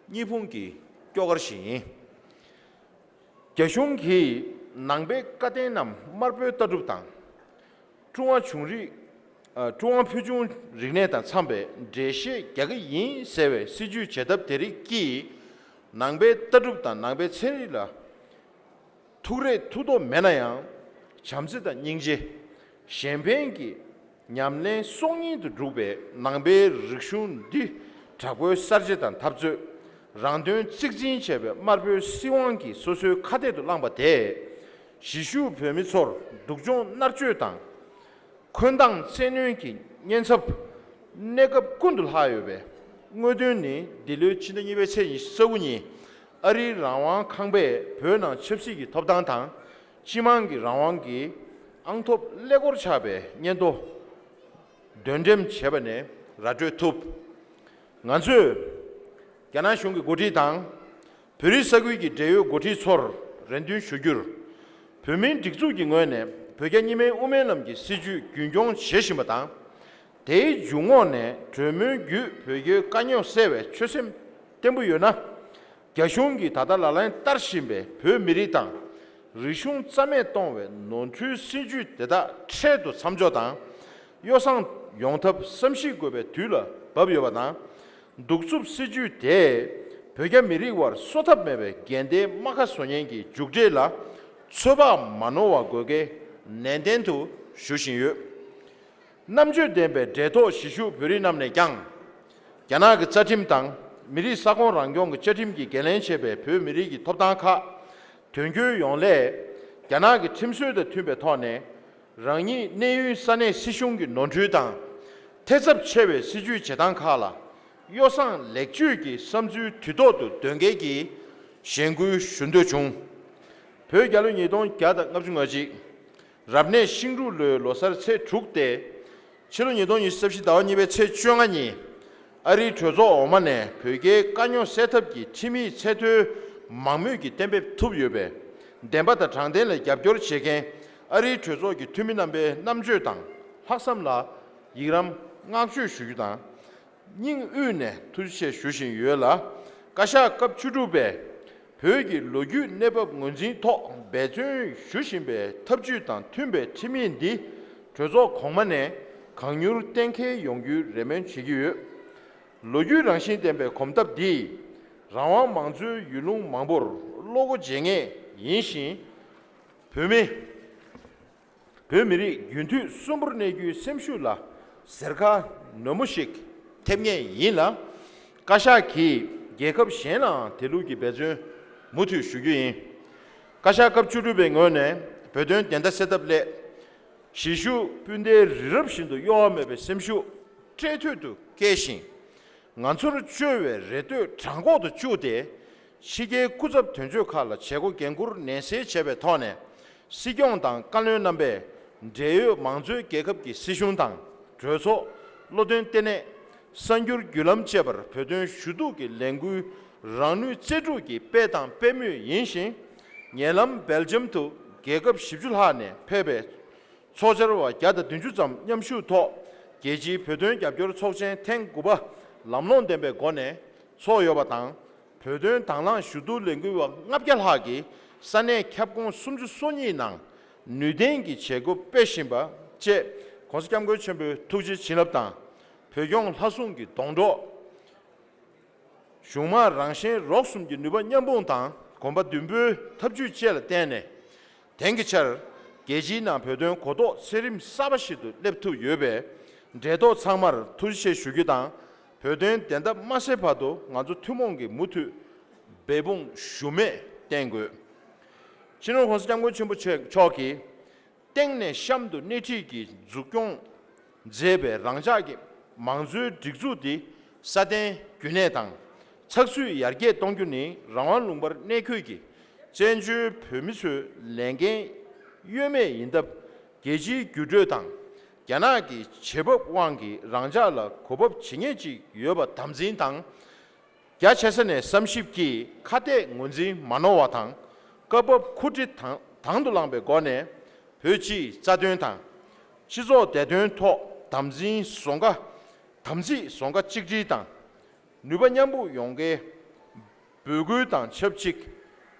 གཉིས་ཕུང་གི་སྐྱོ་གར་ཞིག་ཡིན། རྒྱ་གཞུང་གིས་ནང་པའི་བཀའ་བསྟན་ནམ་དམར་པོའི་ལྟ་གྲུབ་དང་། ཀྲུང་ཧྭ་བྱུང་རིག་ཨ། ཀྲུང་ཧྭ་ཕུལ་བྱུང་རིག་གནས་དང་འཚམས་པའི་འགྲེལ་བཤད་རྒྱག་གི་ཡིན་ཟེར་བའི་སྲིད་ཇུས་བྱེད་ཐབས་དེ་རིགས་ཀྱིས་ནང་པའི་ལྟ་གྲུབ་དང་ནང་པའི་ཚན་རིག་ལ་ཐུགས་རེ་ཐུགས་དོགས་མེད་ན་ཡང་། བྱམས་བརྩེ་དང་སྙིང་རྗེ། གཞན་ཕན་གྱི་ཉམས་ལེན་སྲོག་སྙིང་དུ་བསྒྲུགས་པའི་ནང་པའི་རིག་གཞུང་འདི་དྲག་པོའི་གསར་བརྗེ་དང་འཐབ་རྩོད། རང་དོན་གཙིགས་འཛིན་བྱས་པའི་དམར་པོའི་སྲིད་དབང་གིས་སོ་སོའི་ཁ་གཏད་དུ་བླངས་པ་དེས། གཞིས་བཞུགས་བོད་མི་ཚོར་སྡུག་སྦྱོང་མནར་གཅོད་དང་། འཁོན་སྡང་བཙན་གནོན་གྱི་ཉེན་ཚབས་གནས་སྐབས་ཀུན་ཏུ་ལྷག་ཡོད་པས། དངོས་དོན་ནི་འདི་ལོའི་ཕྱི་ཟླ་གཉིས་པའི་ཚེས་ཉི་ཤུ་རྩ་དགུ་ཉིན་ཨ་རིའི་རང་དབང་ཁང་པས་བོད་ནང་ཆབ་སྲིད་ཀྱི་ཐོབ་ཐང་དང་། སྤྱི་དམངས་ཀྱི་རང་དབང་གི་ཨང་ཐོབ་ཀླད་ཀོར་ཆག་པའི་སྙན་ཐོ་འདོན་འགྲེམས་བྱས་པ་ནས་ར་སྤྲོད་ཐུབ། ང་ཚོས་རྒྱ་ནག་གཞུང་གི་འགོ་ཁྲིད་དང་། བོད་རིགས་ས་ཁུལ་གྱི་འབྲེལ་ཡོད་འགོ་ཁྲིད་ཚོར་རེ་འདུན་ཞུ་རྒྱུར། བོད་མིའི་སྒྲིག་འཛུགས་ཀྱི་ངོས་ནས་བོད་རྒྱ་གཉིས་སྨན་དབུ་མའི་ལམ་གྱི་སྲིད་བྱུས་རྒྱུན་འཁྱོངས་བྱེད་བཞིན་པ་དང་། དེའི་འཇུག་ངོགས་ནས་གྲོས་མོལ་བརྒྱུད་བོད་རྒྱའི་དཀའ་རྙོག་སེལ་བའི་ཆོད་སེམས་བརྟན་པོ་ཡོད་ན། རྒྱ་གཞུང་གིས་ད་ལྟ་ལག་ལེན་བསྟར་བཞིན་པའི་བོད་མི་རིགས་དང་། རིག་གཞུང་རྩ་མེད་གཏོང་བའི་ནོར་འཁྲུལ་སྲིད་བྱུས་དེ་དག་འཕྲལ་དུ་མཚམས་འཇོག་དང་། ཡོ་བསྲང་ཡོང་ཐབས་བསམ་གཞིག་དགོས་པའི་དུས་ལ་བབ་ཡོད་པ་དང་། གདུག་རྩུབ་སྲིད་བྱུས་དེས་བོད་རྒྱ་མི་རིགས་དབར་གསོ་ཐབས་མེད་པའི་འགལ་ཟླའི་རྨ་ཁ་བཟོ་མཁན་གྱི་མཇུག་འབྲས་ལ་ཚོད་དཔག་མ་ནོར་བ་དགོས་གལ་ནན་ཏན་དུ་ཞུ་བཞིན་ཡོད། རྣམ་དཔྱོད་ལྡན་པའི་འབྲེལ་ཐོག་གཞིས་བཞུགས་བོད་རིགས་རྣམས་ནས་ཀྱང་། རྒྱ་ནག་གི་རྩ་ཁྲིམས་དང་མི་རིགས་ས་ཁོངས་རང་སྐྱོང་གི་བཅའ་ཁྲིམས་ཀྱིས་འགན་ལེན་བྱས་པའི་བོད་མི་རིགས་ཀྱི་ཐོབ་ཐང་ཁག་དོན་འཁྱོལ་ཡོང་སླད། རྒྱ་ནག་གི་ཁྲིམས་སྲོལ་དང་མཐུན་པའི་ཐོག་ནས། རང་ཉིད་གནས་ཡུལ་ས་གནས་སྲིད་གཞུང་གི་ནོར་འཁྲུལ་དང་། ཐེ་ཚབ་ཆེ་བའི་སྲིད་བྱུས་བྱེད་སྟངས་ཁག་ལ། ཡོ་བསྲང་ལེགས་བཅོས་ཀྱི་བསམ་ཚུལ་དུས་ཐོག་ཏུ་འདོན་གལ་གྱི་གཞེན་སྐུལ་ཞུ་འདོད་བྱུང་། བོད་རྒྱལ་ལོ་ཉིས་སྟོང་བརྒྱ་དང་ལྔ་བཅུ་ང་གཅིག་རབ་གནས་ཤིང་འབྲུག་ལོའི་ལོ་གསར་ཚེས་དྲུག་སྟེ། ཕྱི་ལོ་ཉིས་སྟོང་ཉི་ཤུ་རྩ་བཞི་ཟླ་བ་གཉིས་པའི་ཚེས་བཅོ་ལྔ་ཉིན། ཨ་རིའི་གྲོས་ཚོགས་འོག་མ་ནས་བོད་རྒྱའི་དཀའ་རྙོག་སེལ་ཐབས་ཀྱི་ཁྲིམས་ཡིག་ཚད་མཐོའི་མང་མོས་ཀྱིས་གཏན་འབེབས་ཐུབ་ཡོད་པས། བདེན་པ་དང་དྲང་བདེན་ལ་རྒྱབ་སྐྱོར་བྱེད་མཁན་ཨ་རིའི་གྲོས་ཚོགས་ཀྱི་འཐུས་མི་རྣམ་པའི་རྣམ་དཔྱོད་དང་ལྷག་བསམ་ལ་ཡི་རང་བསྔགས་བརྗོད་ཞུ་རྒྱུ་དང་། སྙིང་དབུས་ནས་ཐུགས་རྗེ་ཆེ་ཞུ་བཞིན་ཡོད་ལ། བཀའ་ཤག་སྐབས་བཅུ་དྲུག་པས་བོད་ཀྱི་ལོ་རྒྱུས་གནས་བབ་ངོས་འཛིན་ཐོག་འབད་བརྩོན་ཞུ་བཞིན་པའི་ཐབས་ཇུས་དང་མཐུན་པའི་ཁྲིམས་ཡིག་འདི་གྲོས་ཚོགས་གོང་མ་ནས་གང་མྱུར་གཏན་འཁེལ་ཡོང་རྒྱུའི་རེ་སྨོན་བྱེད་ཀྱི་ཡོད། ལོ་རྒྱུས་རང་བཞིན་ལྡན་པའི་གོམ་སྟབས་འདིས་རང་དབང་མང་གཙོའི་ཡུལ་ལུང་མང་པོར་བློ་སྒོ་འབྱེད་ངེས་ཡིན་ཞིང་། བོད་མི། བོད་མི་རིགས་རྒྱུན་མཐུད་གསོན་པོར་གནས་རྒྱུའི་སེམས་ཤུགས་ལ་གཟེར་ཁ་ནན་མོ་ཞིག་ཐེབས་ངེས་ཡིན་ལ། བཀའ་ཤག་གིས་རྒྱལ་ཁབ་གཞན་ལའང་དེ་ལུགས་ཀྱི་འབད་བརྩོན་མུ་མཐུད་ཞུ་རྒྱུ་ཡིན། བཀའ་ཤག་སྐབས་བཅུ་དྲུག་པའི་ངོས་ནས་བོད་དོན་བདེན་མཐའ་གསལ་ཐབས་སླད། གཞིས་བཞུགས་སྤུན་ཟླའི་རི་རབ་བཞིན་དུ་གཡོ་བ་མེད་པའི་སེམས་ཤུགས་སྤྲད་མཐུད་དུ་བསྐྱེད་ཞིང་། ང་ཚོར་བཅོལ་བའི་རེ་ལྟོས་བྲང་ཁོག་ཏུ་བཅུག་སྟེ། ཕྱི་རྒྱལ་སྐུ་ཚབ་དོན་གཅོད་ཁག་ལ་བྱེད་སྒོ་འགན་འཁུར་ནན་སེལ་བྱས་པའི་ཐོག་ནས། སྲིད་སྐྱོང་དང་བཀའ་བློན་རྣམ་པས་འབྲེལ་ཡོད་མང་གཙོའི་རྒྱལ་ཁབ་ཀྱི་སྲིད་གཞུང་དང་། གྲོས་ཚོགས། བློ་འདོན་ལྟེ་གནས། གསར་འགྱུར་བརྒྱུད་ལམ་བཅས་པར་བོད་དོན་ཞུ་གཏུག་གི་ལས་འགུལ་རང་ནུས་རྩལ་སྤྲུགས་ཀྱིས་སྤེལ་དང་སྤེལ་མུས་ཡིན་ཞིང་། ཉེ་ལམ་སྦེལ་ཇམ་དུ་རྒྱལ་ཁབ་བཞི་བཅུ་ལྷག་ནས་ཕེབས་པའི་ཚོགས་བཅར་བ་བརྒྱ་དང་བདུན་ཅུ་ཙམ་མཉམ་ཞུགས་ཐོག་རྒྱལ་སྤྱིའི་བོད་དོན་རྒྱབ་སྐྱོར་ཚོགས་ཆེན་ཐེངས་དགུ་པ་ལམ་ལྷོང་ལྡན་པའི་སྒོ་ནས་ཚོགས་ཡོད་པ་དང་། བོད་དོན་དང་བླངས་ཞུ་གཏུག་ལས་འགུལ་བ་ལྔ་བརྒྱ་ལྷག་གིས་ས་གནས་ཁྱབ་ཁོངས་སུམ་ཅུ་སོ་གཉིས་ནང་ནུས་ལྡན་གྱི་བྱེད་སྒོ་སྤེལ་བཞིན་པ་བཅས། ༸གོང་ས་༸སྐྱབས་མགོན་ཆེན་པོའི་ཐུགས་རྗེ་བྱིན་རླབས་དང་། བོད་སྐྱོང་ལྷ་སྲུང་གི་སྡོང་གྲོགས། གཞུང་དམངས་རང་གཞན་རོགས་གསུམ་གྱི་ནུས་པ་མཉམ་སྤུངས་དང་གོམ་པ་མདུན་སྤོས་ཐབས་ཇུས་བཅས་ལ་བརྟེན་ནས། དེང་གི་ཆར་རྒྱལ་སྤྱིའི་ནང་བོད་དོན་གོ་རྟོགས་ཚད་རིམ་གསར་པ་ཞིག་ཏུ་སླེབས་ཐུབ་ཡོད་པས། འབྲེལ་ཐོགས་ཚང་མར་ཐུགས་རྗེ་ཆེ་ཞུ་རྒྱུ་དང་། བོད་དོན་བདེན་མཐའ་མ་གསལ་བར་དུ་ང་ཚོ་ཐུན་མོང་གིས་མུ་མཐུད་འབད་འབུངས་ཞུམ་མེད་བསྟེན་དགོས། སྤྱི་ནོར་༸གོང་ས་༸སྐྱབས་མགོན་ཆེན་པོ་མཆོག་གིས། སྟེང་ནས་གཤམ་དུ་སྣེ་ཁྲིད་ཀྱིས་འཛུགས་སྐྱོང་མཛད་པའི་རང་ཅག་གི་མང་གཙོའི་སྒྲིག་འཛུགས་འདི་སྲ་བརྟན་རྒྱུན་གནས་དང་། ཚགས་ཚུད་ཡར་རྒྱས་གཏོང་རྒྱུ་ནི་རང་དབང་ལུང་པར་གནས་འཁོད་ཀྱི་བཙན་བྱོལ་བོད་མི་ཚོའི་ལས་འགན་གཡོལ་མེད་ཡིན་སྟབས། རྒྱལ་སྤྱིའི་འགྱུར་འགྲོས་དང་། རྒྱ་ནག་གི་བྱེད་བབ་དབང་གིས་རང་ཅག་ལ་གོ་བབ་ཇི་སྙེད་ཅིག་ཡོད་པ་དམ་འཛིན་དང་། རྒྱ་ཆེ་ས་ནས་བསམ་ཞིབ་ཀྱིས་ཁ་གཏད་ངོས་འཛིན་མ་གནང་བ་དང་། སྐབས་བབ་ཁོ་ཁྲིད་དང་དང་དུ་བླངས་པའི་སྒོ་ནས། བོད་སྤྱིའི་རྩ་དོན་དང་། སྤྱི་ཚོགས་བདེ་དོན་ཐོག་དམ་འཛིན་བཟོ་འགའ། དམ་ཚིག་བཟོ་འགའ་གཅིག་སྒྲིལ་དང་། ནུས་པ་མཉམ་སྤུངས་ཡོང་གའི་འབོད་སྐུལ་དང་ཆབས་ཅིག་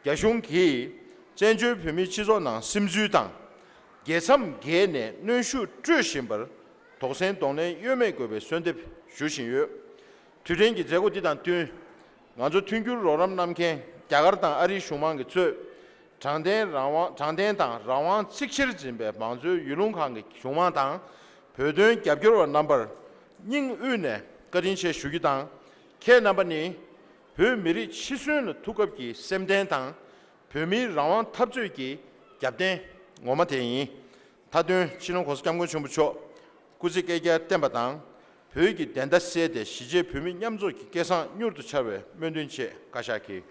རྒྱ་གཞུང་གིས་བཙན་བྱོལ་བོད་མིའི་སྤྱི་ཚོགས་ནང་སིམ་འཛུལ་དང་། རྒྱལ་མཚམས་བརྒལ་ནས་གནོན་ཤུགས་སྤྲོད་བཞིན་པར་དོགས་ཟོན་གདོང་ལེན་གཡོལ་མེད་དགོས་པའི་གསོལ་འདེབས་ཞུ་བཞིན་ཡོད། དུས་དྲན་གྱི་མཛད་སྒོ་འདི་དང་བསྟུན། ང་ཚོ་མཐུན་འགྱུར་རོགས་རམ་གནང་མཁན་རྒྱ་གར་དང་ཨ་རིའི་གཞུང་མང་གི་གཙོས། དྲང་བདེན་རང་དབང་། དྲང་བདེན་དང་རང་དབང་གཙིགས་ཆེར་འཛིན་པའི་མང་གཙོའི་ཡུལ་ལུང་ཁག་གི་གཞུང་མང་དང་། བོད་དོན་རྒྱབ་སྐྱོར་བ་རྣམ་པར་སྙིང་དབུས་ནས་བཀའ་དྲིན་ཆེ་ཞུ་རྒྱུ་དང་། ཁྱེད་རྣམ་པ་ནི་བོད་མི་རིགས་འཆི་གསོན་ལ་ཐུགས་ཁབ་ཀྱི་སེམས་ལྡན་དང་། བོད་མིའི་རང་དབང་འཐབ་རྩོད་ཀྱི་རྒྱབ་རྟེན་ངོ་མ་དེ་ཡིན། མཐའ་དོན་སྤྱི་ནོར་༸གོང་ས་༸སྐྱབས་མགོན་ཆེན་པོ་མཆོག་སྐུ་ཚེ་བསྐལ་བརྒྱར་བརྟན་པ་དང་། བོད་ཀྱི་བདེན་མཐའ་གསལ་ཏེ་གཞིས་བྱེས་བོད་མི་མཉམ་འཛོམས་ཀྱི་སྐལ་བཟང་མྱུར་དུ་འཆར་བའི་སྨོན་འདུན་བཅས། བཀའ་ཤག་གིས།